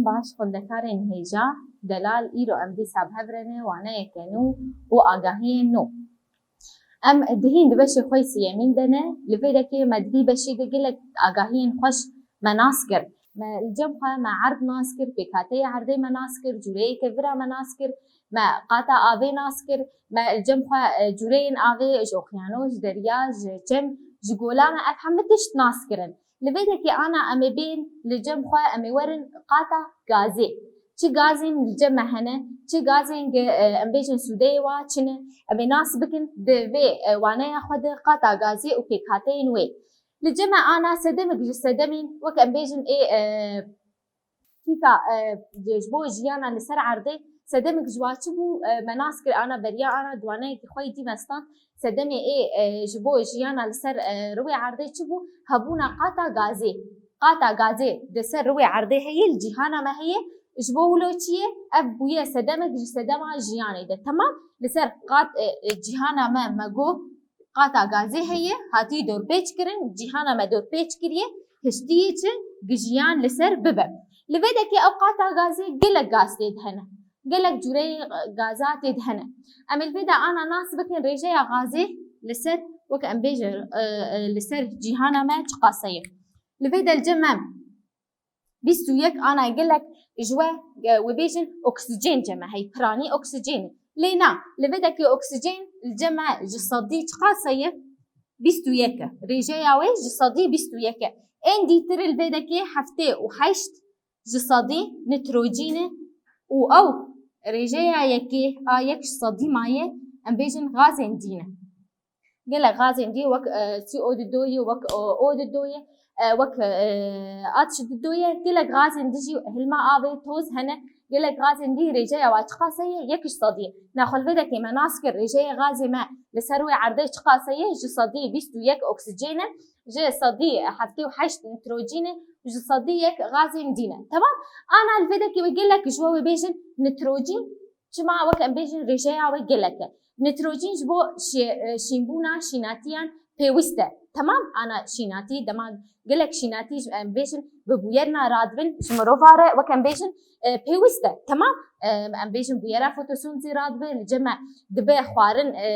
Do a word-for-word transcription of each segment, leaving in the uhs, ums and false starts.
Baş xwendekarên hêja, delal, îro em dîsa bi hev re ne waneyeke nû û agahiyên nû. Em di hîn di beşê xwe yê siyemîn de ne, li vê dekê me di vî beşî de gelek agahiyên xweş me nas kir. Me li cem xwe me erd nas kir, pêkhateyê erdê me nas kir, cûreyeke vira me nas kir, me qata avê nas kir, me li cem xwe, e, cûreyên avê ji oqyanos, ji derya, ji çem, ji gola me ev hemû tişt nas kirin. Li vê dekê ana em ê bên li cem xwe, em ê werin qata gazê. Çi gazên li cem me hene, çi gazên ge, e, em bêjin sûdeyê wa çi ne, em ê nas bikin di vê, e, waneya xwe de qata gazê û pêkhateyên wê. Li cem me ana sedemik ji sedemên, wek em bêjin ê, e, tîka, e, ji bo jiyana li ser erdê, sedemik ji wa çi bû, e, me nas kir, ana beriya ana di waneyekî xwe yî dî me stand, sedemê ê, e, ji bo jiyana li ser, e, rûyê erdê çi bû? Hebûna qata gazê. Qata gazê di ser rûyê erdê heye, li cîhana me heye. Ji bo wilo çi ye? Ev bûye sedemek ji sedema jiyanê de. Temam, li ser qat, e, e, cîhana me, me got, qata gazê heye, hatî dorpêç kirin, cîhana me dorpêç kiriye, hiştiyê çi? Gijiyan li ser bibe. Li vê dekê ew qata gazê gelek gaz tê de hene. Gelek cûreyê gaza tê de hene. Em ê li vê de ana nas bikin rêjeya gazê li ser, wek em bêjin, e, e, li ser cîhana me çiqase ye. Li vê de li cem me bîst û yek ana gelek ji we, e, wê bêjin oksîjen cem me heye, piranî oksîjen. Lê na, li vê dekê oksîjen li cem me ji sedî çiqase ye? Bîst û yek e. Rêjeya wê ji sedî bîst û yek e. Ên dîtir li vê dekê heftê û heşt ji sedî nitrojîn e û ew rêjeya yekê a yek ji sedî maye, em bêjin gazên dî ne. Gelek gazên dî wek, e, C O du ye, wek, e, O du ye, e, wek, e, H du ye, gelek gazên dî jî hilma avê, toz hene, gelek gazên dî rêjeya wa çiqase ye, yek ji sedî. Naxwe li vê dekê me nas kir, rêjeyê gazê me li ser wê erdê çiqase ye, ji sedî bîst û yek oksîjen e, ji sedî heftê û heşt nitrojîn e, ji sedî yek gazên dî ne. Temam? Ana li vê dekê wê gelek ji we wê bêjin nitrojîn, çima wek em bêjin rêjeya wê gelek e. Nitrojîn ji bo şê-, e, şînbûna şînatiyan pêwîst e. Temam? Ana şînatî, dema gelek şînatî ji, em bêjin, bi bûyerna radibin, ji mirova re, wek em bêjin, e, pêwîst e. Temam? E, em bêjin bûyera fotosentezê radibe, li cem me dibe xwarin, e,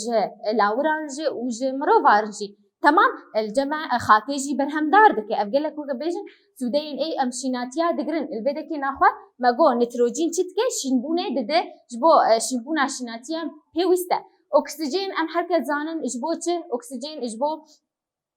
ji lawiran jî û ji mirovan jî. Temam, e, li cem me, e, xakê jî berhemdar dike. Ev gelek weke bêjin, sûdeyên ê em şînatiya digirin. Li vê dekê naxwe me got nitrojîn çi dike? Şînbûnê dide, ji bo, e, şînbûna şînatiyan pêwîst e. Oksîjen em her kes zanin ji bo çi? Oksîjen ji bo,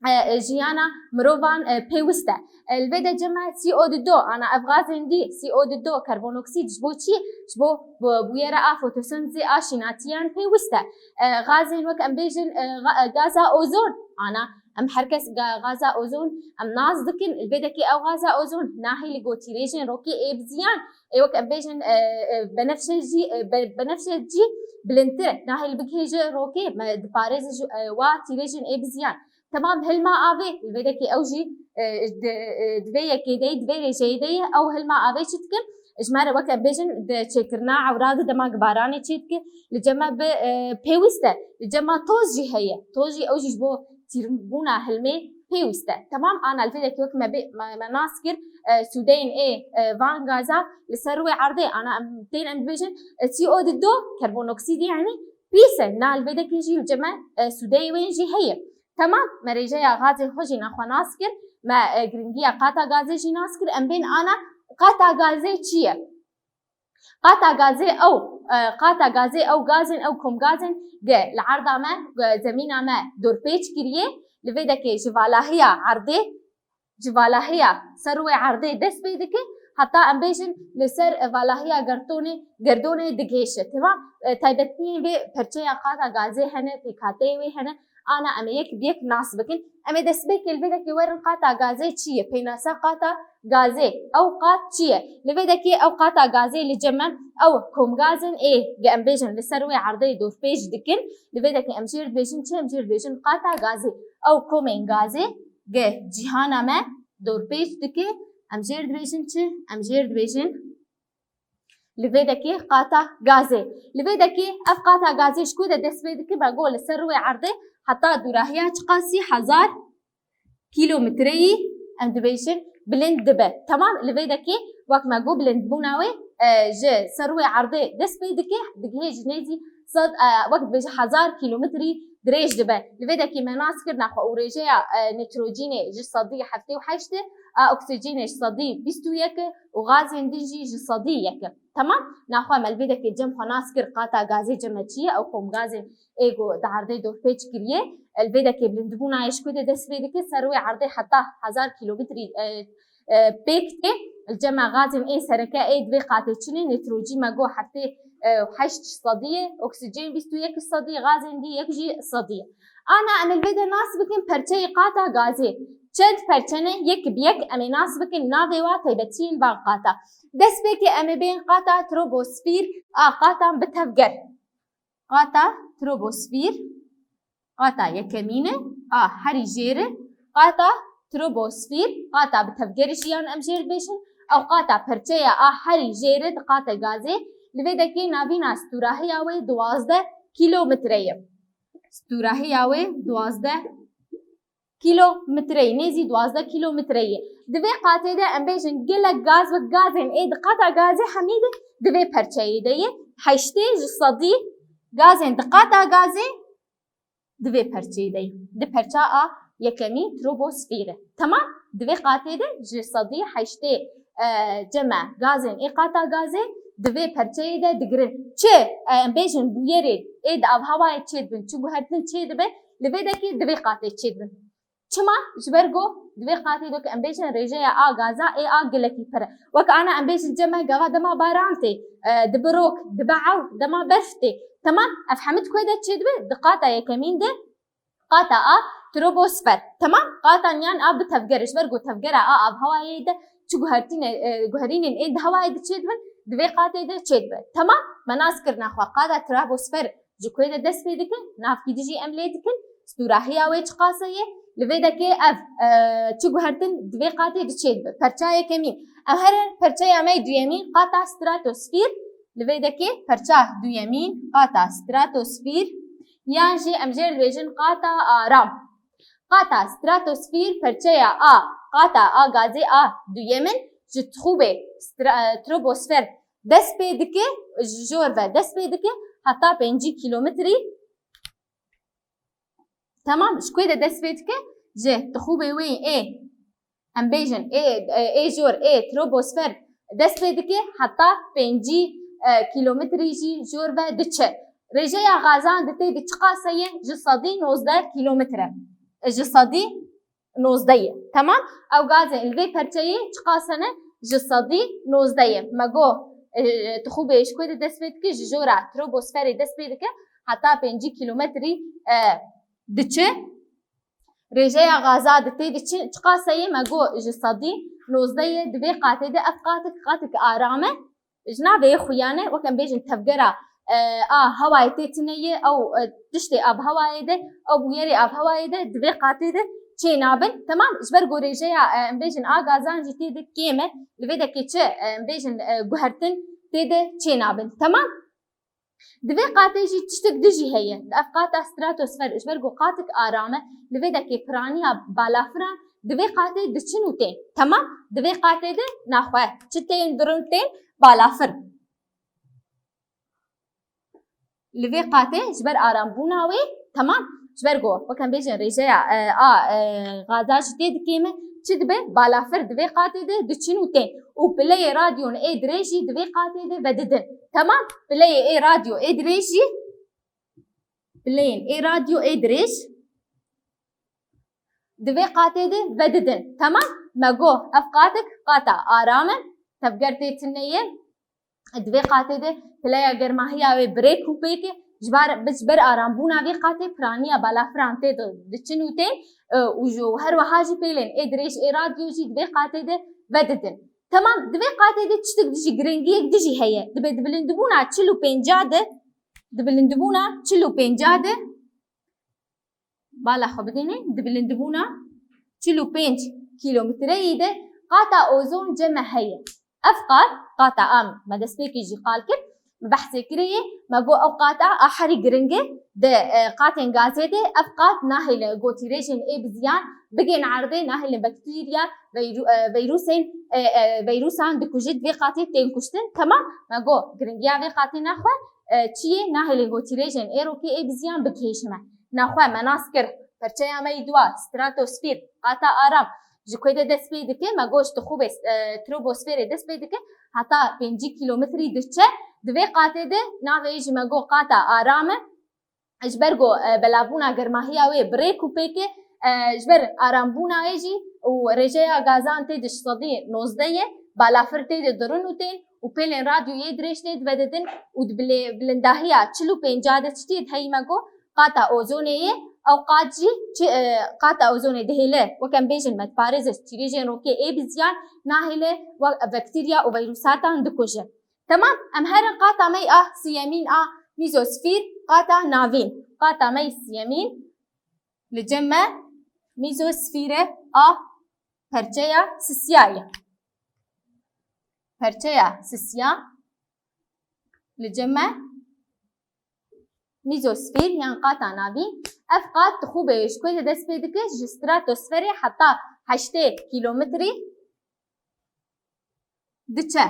e, e, jiyana mirovan, e, pêwîst e. E, li vê de cem me C O du, ana ev gazên dî, C O du, karbonoksîd ji bo çi? Ji bo bu-, bûyera a fotosentezê a şînatiyan pêwîst e. E, gazên wek em bêjin, e, ga-, e, gaza ozon, ana em her kes ga-, gaza ozon em nas dikin, li vê dekê ew gaza ozon nahêle ku tîrêjên rokê ê bi ziyan, ê wek em bêjin, e, e, benefşe jî, e, be-, benefşe jî bilindtir e, nahêle bigihêje rokê, me diparêze ji, e, wa tîrêjên ê bi ziyan. Temam, hilma avê, li vê dekê ew jî, e, di, e, di vê yekê de ye, di vê rêjeyê de ye, ew hilma avê çi dikin? Ji me re weke bêjin, di çêkirina ewra de dema ku baranê çê dike, li cem me bi, e, pêwîst e, li cem me toz jî heye. Toz jî ew jî ji bo tîrbûna hilmê pêwîst e. Temam, ana li vê dekê wek me bê-, me, me nas kir, e, sûdeyên ê, e, van gaza li ser wê erdê, ana em tên em dibêjin, e, C O du, karbonoksîdê, yanî pîs e. Na li vê dekê jî li cem me, e, sûdeyê wê jî heye. Temam, me rêjeya gazê xwe jî naxwe nas kir, me, e, giringiya qata gazê jî nas kir, em bên ana qata gazê çi ye? Qata gazê ew, e, qata gazê ew gazên, ew komgazên ge li erda me, ge zemîna me dorpêç kiriye, li vê dekê ji valahiya erdê, ji valahiya ser wê erdê dest pê dike, heta em bêjin li ser, e, valahiya gertonê, gerdonê digihêşe. Temam, e, taybetiyên vê perçeya qata gazê hene, pêkhateyê wê hene, ana em ê yek bi yek nas bikin. Em ê destpêkê li vê dekê werin qata gazê çi ye? Pênasa qata gazê. Ew qat çi ye? Li vê dekê ew qata gazê li cem me, ew komgazên ê, ge em bêjin li ser wê erdê dorpêç dikin. Li vê dekê em jê re dibêjin çi? Em jê re dibêjin qata gazê. Ew komên gazê ge cîhana me dorpêç dike, em jê re dibêjin çi? Em jê re dibêjin li vê dekê qata gazê. Li vê dekê ev qata gazê ji ku de dest pê dike? Me got li ser rûyê erdê heta dûrahiya çiqasî hezar kîlometreyî em dibêjin bilind dibe. Temam, li vê dekê Wek me got, bilindbûna wê, e, ji ser wê erdê dest pê dike, digihê ji nêzî sed, e, wek dibêje hezar kîlometrî dirêj dibe. Li vê dekê me nas kir nexwe û rêjeya, e, nitrojînê ji sedî heftê û heşt e, a oksîjenê ji sedî bîst û yek e û gazên din jî ji sedî yek e. Temam? Nexwe me li vê dekê cem xwe nas kir, qata gazê cem me çi ye, ew komgazên ê ku di erdê dorpêç kiriye. Li vê dekê bilindbûna yê ji ku de dest pê dike, ser wê erdê heta hezar kîlometrî, e, e, pêk tê. Li cem me gazên ê sereke ê di vê qatê çi ne, nitrojîn me got heftê, e, heşt sedî ye, oksîjen bîst û yek sedî, gazên dî yek jî sedî ye. Ana em li vê de nas bikin perçeyê qata gazê. Çend perçe ne? Yek bi yek em ê nas bikin navê wa, taybetiyên van qata. Destpêkê em ê bên qata troposfîr a qatan bi tevger. Qata troposfîr, qata yekemîn e, a herî jêr e. Qata troposfîr, qata bi tevgerê jî yan em jêr dibêjin. Ew qata perçeya a herî jêr e di qata gazê. Li vê dekê navîna stûrahiya wê duwazdeh kîlometre ye. Stûrahiya wê duwazdeh kîlometre ye, nêzî duwazdeh kîlometre ye. Di vê qatê de em bêjin gelek gaz, wek gazên ê di qata gazê hemî de di vê perçeyê de ye. Heştê ji sedî gazên di qata gazê di vê perçeyê de ye. Di perça a yekemî troposfîr e. Temam? Di vê qatê de ji sedî heştê, e, cem me gazên ê qata gazê di vê perçeyê de digirin. Çi, e, em bêjin bûyerê ê di avhewayê çêdibin, çi guhertin çêdibe, li vê dekê di vê qatê çêdibin. Çima? Ji ber ku di vê qatê de ku em bêjin rêjeya a gaza ê a gelekî pir e. Wek ana em bêjin cem me gava dema baran tê, e, dibe rok, dibe ew, dema berf tê. Temam? Ev hemî di ku de çêdibe? Di qata yekemîn de, qata a troposfer. Temam? Qata niyan a bi tevger e. Ji ber ku tevgera a avhewayê de çi guhertîne, e, guherînên ê di hewayê de çêdibin, di vê qatê de çêdibe. Temam? Me nas kirine xwe qata troposfer ji ku de dest pê dike, navkî dijî em lê dikin, stûrahiya wê çiqase ye, li vê dekê ev, e, çi guhertin di vê qatê diçê dibe. Perça yekemîn. Ev here perçeya me duyemîn, qata stratosfîr, li vê dekê perça duyemîn, qata stratosfîr, yan jî em jê dibêjin qata aram. Qata stratosfîr perçeya a, qata a gazê a duyemin ji tixûbê stra-, troposfer dest pê dike, ji jor ve dest pê dike heta pêncî kîlometrî. Temam, ji ku de dest pê dike? Ji tixûbê wê ê, em bêjin, ê, ê, ê jor, ê troposfer dest pê dike, heta pêncî, e, kîlometrî jî jor ve diçe. Rêjeya gazan di tê de çiqase ye? Ji sedî nozdeh kîlometre. Ji sedî nozdeh ye. Temam? Ew gazên li vê perçeyê çiqase ne? Ji sedî nozdeh ye. Me got, e, tixûbê ji ku de dest pê dike? Ji jora troposferê dest pê dike, heta pêncî kîlometrî, e, diçe. Rêjeya gaza di tê de çi, çiqase ye? Me got ji sedî nozdeh ye. Di vê qatê de ev qatik, qatik aram e. Ji navê xuyane, wek em bêjin tevgera, e, a hewayê tê tune ye, ew, e, tiştê avhewayê de, ew bûyerê avhewayê de di vê qatê de çê nabin. Temam, ji ber ku rêjeya, e, em bêjin a gazan jî tê de kêm e, li vê dekê çi, e, em bêjin, e, guhertin tê de çê nabin. Temam? Di vê qatê jî tiştek dijî heye. Ev qata stratosfer, ji ber ku qatik aram e, li vê dekê piraniya balafiran di vê qatê diçin û tên. Temam? Di vê qatê de naxwe çi tên, dirin tên, balafir. Li vê qatê ji ber arambûna wê, temam, ji ber ku, wek em bêjin, rêjeya, e, a, e, gaza jî tê dikêm e, çi dibe? Balafir di vê qatê de diçin û tên. Û pileyê radyon ê dirêj jî di vê qatê de vedidin. Temam? Pileyê ê radyo ê dirêj jî, pileyên ê radyo ê dirêj di vê qatê de vedidin. Temam? Me got, ev qatik qata aram e, tevger tê tune ye. Di vê qatê de pileya germahiya wê bi rêk û pêk e. Ji bar, ji ber arambûna vê qatê piraniya balafiran tê de diçin û tên, e, û ji, û her wiha jî pêlên ê dirêj ê radyo jî di vê qatê de vedidin. Temam, di vê qatê de tiştek dijî, giringiyek dijî heye. Dibe di bilindibûna çil û pênca de, di bilindibûna çil û pênca de, bala xwe bidêne, di bilindibûna çil û pênc kîlometreyî de qata ozon cem me heye. Ev qat, qata a me destpêkê jî qal kir, behsê kirê yê, me got ew qata a herî giring e, di, e, qatên gazê de ev qat nahêle gotîrêjên ê bi ziyan bigên erdê, nahêle bakterya veyru-, e, veyrûsên, e, e, veyrûsan dikuje, di vê qatê tên kuştin. Temam, me got giringiya vê qatê naxwe, e, çi ye, nahêle gotîrêjên ê rokê ê bi ziyan bigihêjime. Naxwe me nas kir, perçeya me yî dua, stratosfîr, qata aram, ji ku de dest pê dike, me got ji tixûbê, e, trobosferê dest pê dike, heta pêncî kîlometrî diçe, di vê qatê de navê ji me got qata aram e. Ji ber ku, e, belavbûna germahiya wê bi rêk û pêk e, e, ji ber arambûna wê jî û rêjeya gazan tê de ji sedî nozdeh ye, balafir tê de dirin û tên û pêlên radyoyê dirêj tê de vedidin û di bilê-, bilindahiya çil û pênca de çi tê de heyî me got, qata ozonê ye, ew qat jî çi, e, qata ozonê dihêle, wek em bêjin, me diparêze ji tîrêjên rokê ê bi ziyan, nahêle we-, bakterya û veyrûsatan dikuje. Temam, em herin qata me a siyemîn a mîzosfîr, qata navîn. Qata me siyemîn li cem me mîzosfîr e a perçeya sisiya ye. Perçeya sisiya li cem me mîzosfîr yan qata navîn. Ev qat tixûbê ji ku de dest pê dike, ji stratosferê heta heştê kîlometrî diçe.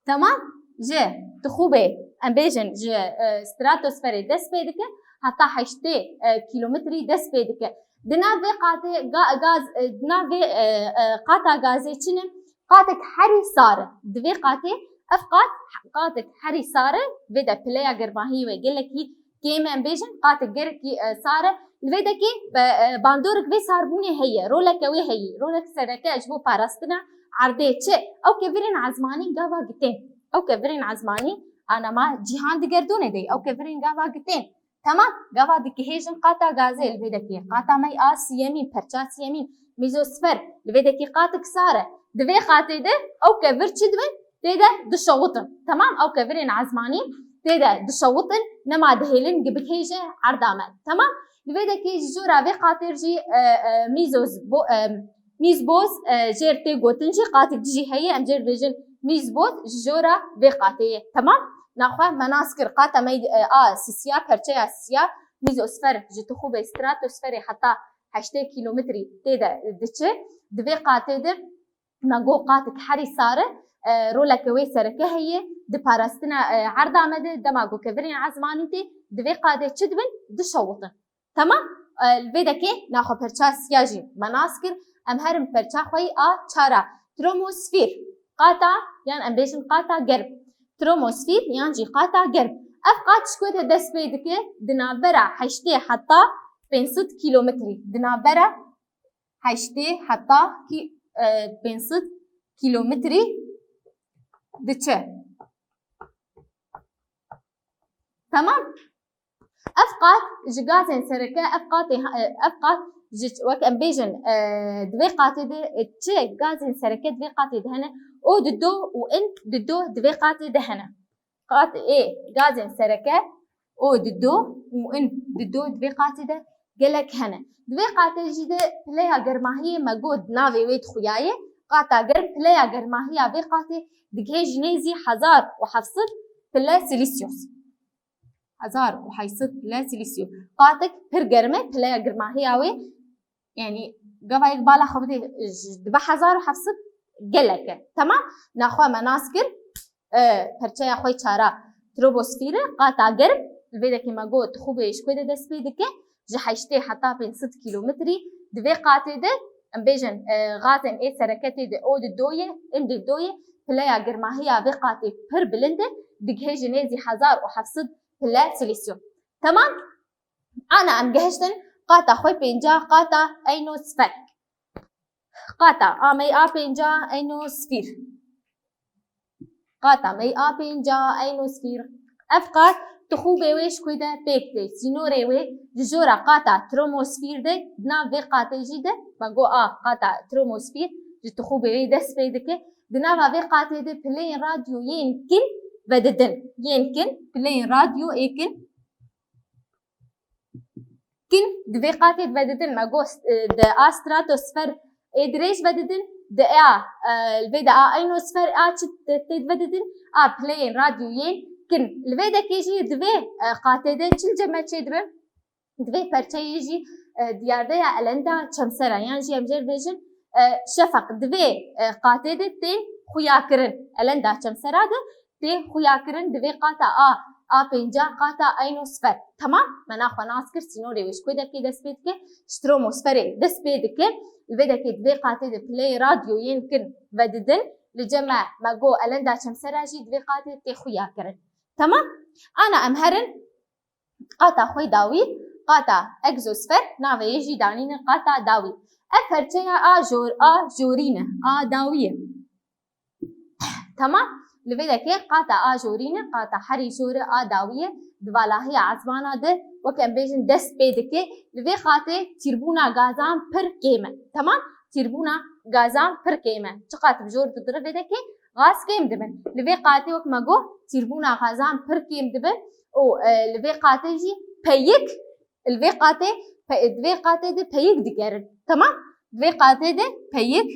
Temam? Ji tixûbê, em bêjin, ji, e, stratosferê dest pê dike, heta heştê, e, kîlometrî dest pê dike. Di nav vê qatê ga-, gaz, e, di nav vê, e, e, qata gazê çi ne? Qatek herî sar e. Di vê qatê, ev qat, qatek herî sar e, vê de pileya germahiyê wê gelekî kêm e, em bêjin, qatek gelekî, e, sar e. Li vê dekê, e, e, bandorek vê sarbûnê heye, roleke wê heye, rolek sereke ji bo parastina erdê çi? Ew kevirên ezmanî gava gitên. Ew kevirên ezmanî anama cîhan digerdûne de, ew kevirên gava gitên. Temam, gava digihêjin qata gazê li vê dekê. Qata me a siyemîn, perça siyemîn, mîzosfer, li vê dekê qatik sar e. Di vê qatê de ew kevir çi dibin? Tê de dişewitin. Temam, ew kevirên ezmanî tê de dişewitin, nema dihêlin gi bigihêje erda me. Temam, li vê dekê ji jora vê qatê jî, e, e, mîzoz bo-, e, mîzboz, e, jêr tê gotin jî qatik dijî heye, em jêr bêjin mîzboz ji jora vê qatê ye. Temam, naxwe me nas kir qata me, e, a sisiya, perçeya sisiya, mîzosfer ji tixûbê stratosferê heta heştê kîlometrî tê de diçe. Di vê qatê de me got qatik herî sar e, e, roleke wê sereke heye, di parastina, e, erda me de, dema ku kevirên ezmanî tê, di vê qadê çi dibin? Dişewitin. Temam? E, li vê dekê naxwe perça siya jî me nas kir. Em herin perça xwe yî a çara. Tromosfîr. Qata, yan em bêjin qata germ. Tromosfîr yan jî qata germ. Ev qat ji ku de dest pê dike? Di navbera heştê heta pênc sed kîlometrî. Di navbera heştê heta kî-, e, pênc sed kîlometrî diçe. Temam. Ev qat ji gazên sereke, ev qatê, e, ev qat ji, wek em bêjin, e, di vê qatê de, e, çi gazên sereke di vê qatê de hene? O di do û in di do di vê qatê de hene. Qat ê gazên sereke, O di do û in di do di vê qatê de gelek hene. Di vê qatê jî de pileya germahiyê me got navê wê dixuyaye. Qata germ, pileya germahiya vê qatê digihê ji nêzî hezar û heft sed pile silîsyos. Hezar û heft sed pile silîsyo. Qatik pir germ e, pileya germahiya wê, yanî gava yek bala xwe bidê, ji, dibe hezar û heft sed gelek e. Temam? Naxwe me nas kir, e, perçeya xwe çara trobosfîr e, qata germ, li vê dekê me got, tixûbê ji ku de dest pê dike, ji heştê heta pênc sed kîlometrî, di vê qatê de, em bêjin, e, gazên ê sereke tê de, O di do ye, in di do ye, pileya germahiya vê qatê pir bilind e, digihê ji nêzî hezar û heft sed pile silîsyo. Temam? Ana em gehiştin qata xwe pênca, qata eynosfer. Qata a me a pênca, eynosfîr. Qata me a pênca, eynosfîr. Ev qat tixûbê wê ji ku de pêk tê. Sînorê wê ji jora qata tromosfîr de, di nav vê qatê jî de, me got a qata tromosfîr ji tixûbê wê dest pê dike. Di nava vê qatê de pileyên radyo yên kin vedidin. Yên kin, pileyên radyo ê kin kin di vê qatê de vedidin, me got, e, di a stratosfer ê dirêj vedidin, di a, e, li vê de a ionosfer a çi tê, tê divedidin, a pileyên radyo yên kin. Li vê dekê jî di vê, e, qatê de çi li cem me çêdibe? Di vê perçeyê jî, e, diyardeya elenda çemsera, yan jî em jê re bêjin, e, şefeq, di vê, e, qatê de tê xuyakirin. Elenda çemsera de tê xuyakirin di vê qata a, a pênca qata ionosfer. Temam? Me naxwe nas kir, sînorê wê ji ku dekê dest pê dike? Stromosferê dest pê dike. Li vê dekê di vê qatê de pileyê radyo yên kin vedidin. Li cem me, me got elenda çemsera jî di vê qatê tê xuyakirin. Temam? Ana em herin qata xwe dawî, qata egzosfer, navê yê jî danîne qata dawî. Ev perçeya a jor, a jorî ne, a dawî ye. Temam. Li vê dekê qata a jorî ne, qata herî jor e, a dawî ye. Di valahiya ezmana de, wek em bêjin, dest pê dike. Li vê qatê tîrbûna gazan pir kêm e. Temam. Tîrbûna gazan pir kêm e. Çiqas tu bi jor didirî vê dekê, gaz kêm dibin. Li vê qatê, wek me got, tîrbûna gazan pir kêm dibe û, e, li vê qatê jî peyik, li vê qatê, pe-, di vê qatê de peyik digerin. Temam? Di vê qatê de peyik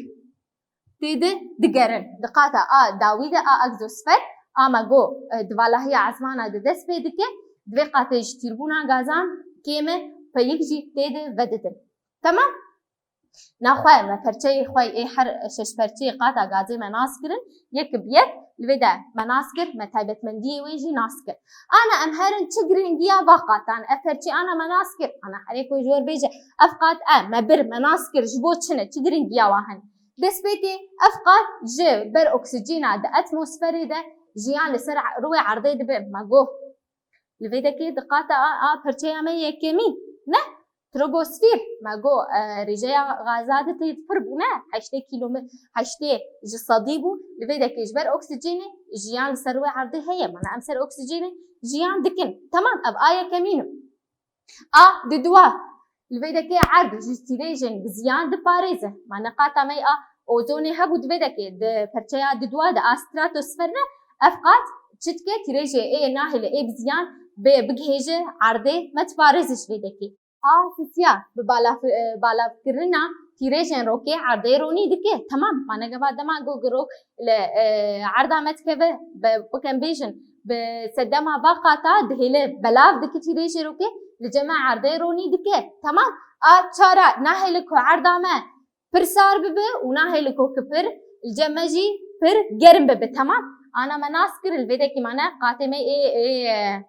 tê de digerin. Di qata a dawî de a egzosfer, a me got, e, di valahiya ezmana de dest pê dike, di vê qatê jî tîrbûna gazan kêm e, peyik jî tê de vedidin. Temam? Naxwe me perçeyê xwe ê her şeş perçeyê qata gazê me nas kirin, yek bi yek li vê de me nas kir, me taybetmendiyê wê jî nas kir. Ana em herin çi giringiya va qatan, ev perçê ana me nas kir, ana herê ku ji we re bêje, ev qat e, me bir, me nas kir, ji bo çi ne, çi giringiya wa hene? Destpêkê ev qat ji ber oksîjîna di atmosferê de jiyan li ser rûyê erdê dibe, me got. Li vê dekê di qata a, a perçeya me yekemîn, ne? Troposfîr, me got, e, rêjeya gaza di tê pir bûne, heştê kîlomet-, heştê ji sedî bû. Li vê dekê ji ber oksîjînê jiyan li ser wê erdê heye. Mana em ser oksîjînê jiyan dikin. Temam, ev a yekemîn e. A di dua. Li vê dekê erd ji tîrêjên bi ziyan diparêze. Mana qata me a ozonê hebû di vê dekê, di perçeya di dua de a stratosfer ne, ev qat çi dike, tîrêjê ê nahêle ê bi ziyan bê bigihêje erdê, me diparêze ji vê dekê. A sisiya bi balav-, e, balavkirina tîrêjên rokê erdê ronî dike. Temam, mana gava dema ku rok li, e, erda me dikeve, bi, wek em bêjin, bi sedema va qata dihêle belav dike tîrêjê rokê, li cem me erdê ronî dike. Temam, a çara nahêle ku erda me pir sar bibe û nahêle ku pir li cem me jî pir germ bibe. Temam, ana me nas kir, li vê dekî mane qatê me ê, ê, e,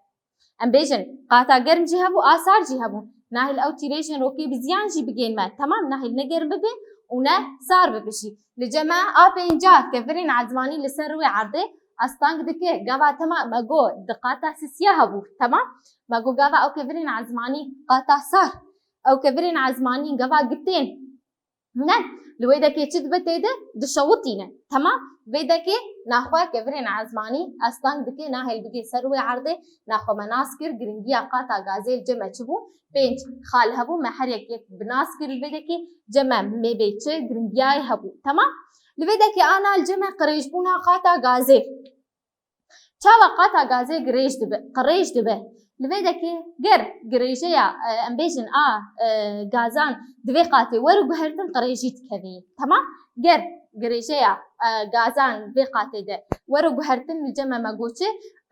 em bêjin, qata germ jî hebû, a sar jî hebû. Nahêl ew tîrêjên rokê bi ziyan jî bigên me. Temam, nahêl ne germ bibe û ne sar bibe jî. Li cem me a pênca kevirên ezmanî li ser rûyê erdê asteng dike. Gava tema me got di qata sisiya hebû. Temam, me got gava ew kevirên ezmanî qata sar. Ew kevirên ezmanî gava gitên. Ne, li wê dekê çi dibe tê de dişewitîne. Temam, vê dekê naxwe kevirên ezmanî asteng dike, nahêl bigê ser wê erdê, naxwe me nas kir, giringiya qata gazê li cem me çi bû? Pênc xal hebû, me her yek yek bi nas kir li vê dekê, cem me mêbê çi giringiyayê hebû. Temam, li vê dekê ana li cem me qirêjbûna qata gazê. Çawa qata gazê girêj dibe, qirêj dibe? Li vê dekê ger girêjeya, e, em bêjin a, e, gazan di vê qatê were guhertin, qirêjî dikeve. Temam? Ger girêjeya, e, gazan di vê qatê de were guhertin, li cem me me got çi,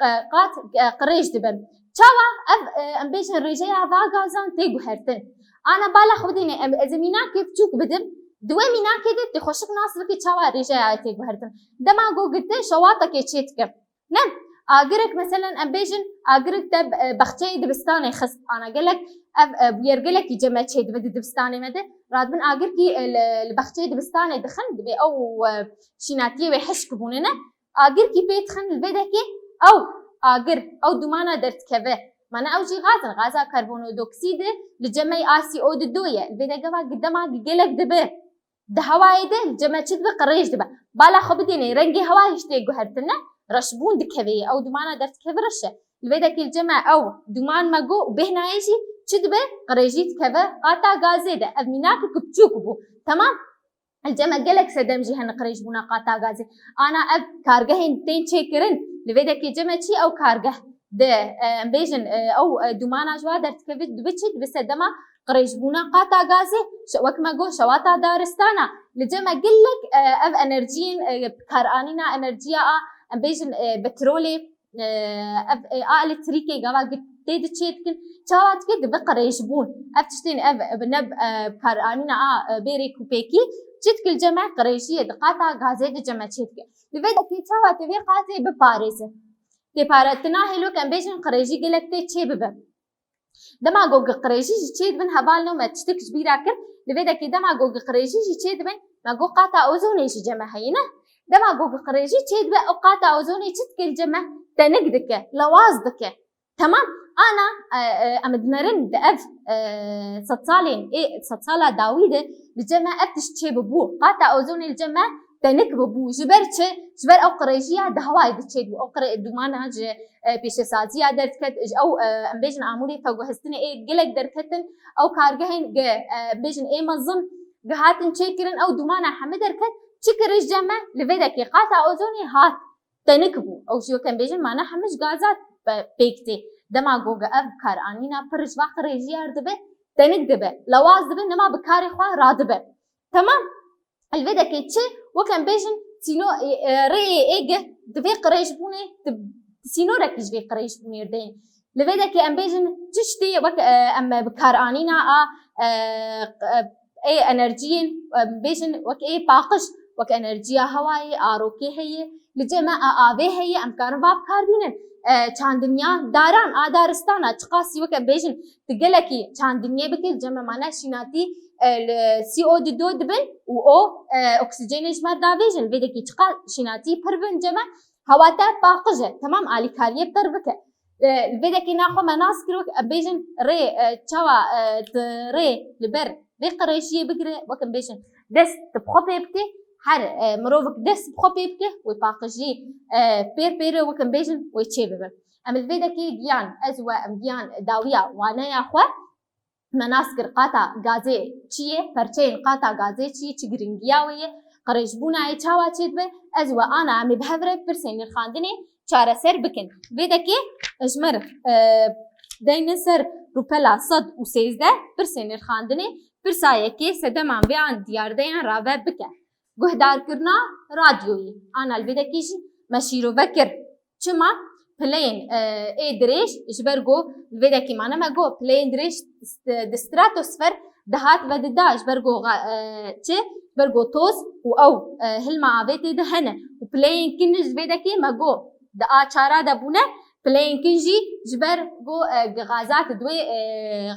e, qat, e, qirêj dibe. Çawa ev, e, em bêjin rêjeya va gazan tê guhertin? Ana bala xwe bidîne, em, ez ê mînakê biçûk bidim. Di wê mînakê de tê xweşik nas bike çawa rêjeya tê guhertin. Dema ku gite şewatekê çê dike. Ne? Agirek, meselen, em bêjin, agirek te, e, baxçeyê dibistanê xist, ana gelek, ev, e, bûyer gelekî cem me çêdibe di dibistanê me de. Radibin agirkî, e, li, li baxçeyê dibistanê dixin, dibê ew, e, şînatiyê wê hişk bûne ne. Agirkî pê dixin, li vê dekê ew agir, ew dumana derdikeve. Mana ew jî gaz in, gaza karbonodoksîd e, li cem me a C O di do ye. Li vê de gava dema gelek dibe. Di hewayê de li cem me çi dibe, qirêj dibe. Bala xwe bidêne, rengê hewayê jî tê guhertin ne, reşbûn dikeve yê. Ew dumana derdikeve reş e. Li vê dekê li cem me ew duman me got û bêhnayê jî çi dibe, qirêjî dikeve qata gazê de. Ev mînakek biçûk bû. Temam? Li cem me gelek sedem jî hene qirêjbûna qata gazê. Ana ev kargehên tên çêkirin, li vê dekê cem me çi ew kargeh? di, e, em bêjin, e, ew, e, dûmana ji wa derdikeve, dibe çi? Dibe sedema qirêjbûna qata gazê. Şe-, wek me got, şewata daristana. Li cem me gelek, e, ev enerjiyên, e, karanîna enerjiya a, em bêjin, e, petrolê, e, ev, e, a elektrîkê gava gi-, tê di çê dikin. Çawa dike? Dibe qirêjbûn. Ev tiştên ev, e, bi ne, e, karanîna a, e, bê rêkûpêkî çi dike li cem me? Qirêjiyê di qata gazê di cem me çê dike. Li vê dekê çawa tê vê qatê biparêzin? Tê pare-, tina hêlo ke em bêjin qirêjî gelek tê çê bibe. Dema ku gi qirêjî jî çê dibin, hevalno me tiştek ji bîra kir, li vê dekê dema ku gi qirêjî jî çê dibin, me got qata ozonê jî cem me heyî ne. Dema ku gi qirêjî çê dibe, ew qata ozonê çi dike li cem me? Tenik dike, lewaz dike. Temam, ana, e, e, em dinerin di ev, e, sedsalên, ê sedsala dawî de li cem me ev tişt çê bibû. Qata ozonê li cem me tenik bibû. Ji ber çi? Ji ber ew qirêjiya di hewayê de çê dibû. Ew qirê-, dûmana ji, e, pêşesaziya derdiket, ji ew, e, em bêjin amûrê veguhestinê ê gelek derketin, ew kargehên ge-, e, em bêjin ê mezin gihatin çêkirin, ew dûmana hemî derket. Çi kir ji cem me? Li vê dekê qata ozonê hat. Tenik bû. Ew jî wek em bêjin, mane hemî ji gaza pe-, pêk tê. Dema ku ev karanîna pir ji va qirêjiya dibe, tenik dibe, lewaz dibe, nema bi karê xwe radibe. Temam. Li vê dekê çi? Wek em bêjin, sîno-, e, e, rêyê êgih di vê qirêjbûnê, di sînorekî ji vê qirêjbûnê deyên. Li vê dekê em bêjin, çi tiştê wek, e, em bi karanîna a, e, e, ê enerjiyên, em bêjin, wek ê paqij, wek enerjiya hewayê, a rokê heye, li cem me a avê heye, em karin va bikar bînin. E, çandiniya daran, a daristana, çiqasî wek em bêjin, tu gelekî çandiniyê bike, li cem me mane şînatî, e, li C O du dibin û o, e, oksîjenê ji me davêjin. Vê dekî çiqa şînatî pir bin cem me, hewa te paqij e, temam, alîkariyê pir bike. E, li vê dekê naxwe me nas kir, wek em bêjin rê, e, çawa, e, tu rê li ber vê qirêjiyê bigire, wek em bêjin dest tu bi xwe pê bike, her, e, mirovek dest bi xwe pê bike, wê paqijî, e, pêr pêre, wek em bêjin, wê çê bibe. Em li vê dekê giyan, ez we em giyan dawiya waneya xwe, me nas kir qata gazê çi ye, perçeyên qata gazê çi ye, çi giringiya wê ye, qirêjbûna yê çawa çêdibe, ez we ana em ê bi hev re pirsên nirxandinê çareser bikin. Vê dekê ji me re, e, deynin ser rûpela sed û sêzdeh, pirsên nirxandinê, pirsa yekê sedema vê an diyardeyan rave bike. Guhdarkirina radyoyê. Ana li vê dekê jî me şîrove kir. Çima? Pileyên, e, ê dirêj ji ber ku li vê dekê mane me got, pileyên dirêj st-, di stratosfer dihat ve dida ji ber ku xa-, e, çi? Ji ber ku toz û ew, e, hilma avê tê de hene. Û pileyên kin ji vê dekê me got, di A çara de bûne, pileyên kin jî ji ber ku, e, gazat di wê, e,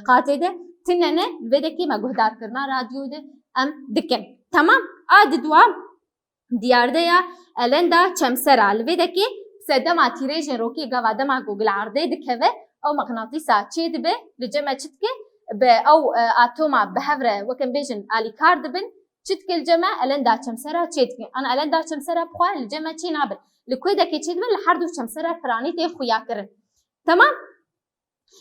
qatê de tine ne, li vê dekê me guhdarkirina radyo de em dikin. Temam? A di dua diyardeya elenda çemsera. Li vê dekê sedema tîrêjên rokê gava dema ku li erdê dikeve, ew mixnatîsa çê dibe, li cem me çi dike? Bi ew, e, atoma bi hev re, wek em bêjin, alîkar dibin. Çi dike li cem me? Elenda çemsera çê dike. Ana elenda çemsera bi xwe li cem me çê nabin. Li kê dekê çê dibin? Li her du çemsera piranî tê xuyakirin. Temam?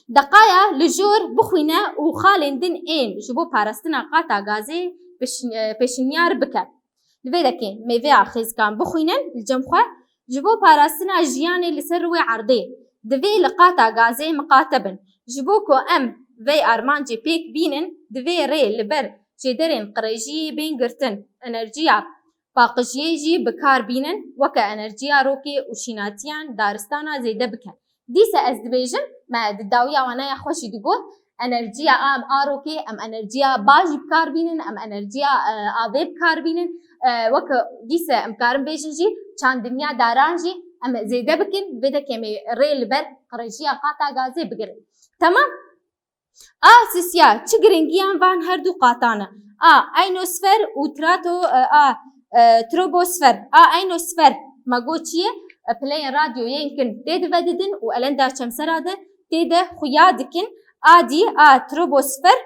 Deqaya li jor bixwîne û xalên din ên ji bo parastina qata gazê pêş-, e, pêşinyar bike. Li vê dekê mêveya xêzikan bixwînin li cem xwe, ji bo parastina jiyanê li ser rûyê erdê, divê li qata gazê miqate bin. Ji bo ku em vê armancê pêk bînin, divê rê li ber jêderên qirêjiyê bên girtin, enerjiya paqijiyê jî bi kar bînin, weke enerjiya rokê û şînatiyan daristana zêde bikin. Dîse ez dibêjim, me di dawiya waneya xwe jî digot, enerjiya a, em a rokê, em enerjiya ba jî bi kar bînin, em enerjiya, e, avê bi kar bînin. E, weke dîse em karin bêjin jî, çandiniya daran jî em zêde bikin, vê dekê em ê rê li ber qirêjiya qata gazê bigirin. Temam? A sisiya, çi giringiyan van her du qatan e? A, aynosfer û trato, e, a, e, trobosfer. A, aynosfer, me got çi ye? E, pileyên radyo yên kin tê de vedidin û elenda çemsera de tê de xuya dikin. A dî, a trobosfer.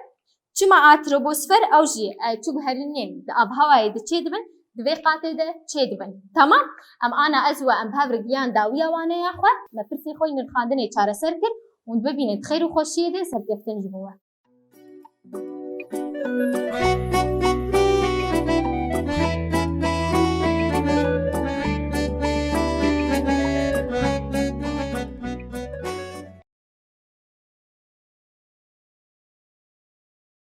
Çima a trobosfer? Ew jî, e, çi guherînên di avhewayê de çê dibin, di vê qatê de çê dibin. Temam? Em ana ez we em bi hev re giyan dawiya waneya xwe, me pirsê xwe yî nirxandinê çareser kir. Hûn bibînin di xêr û xweşiyê de, serkeftin ji bo we.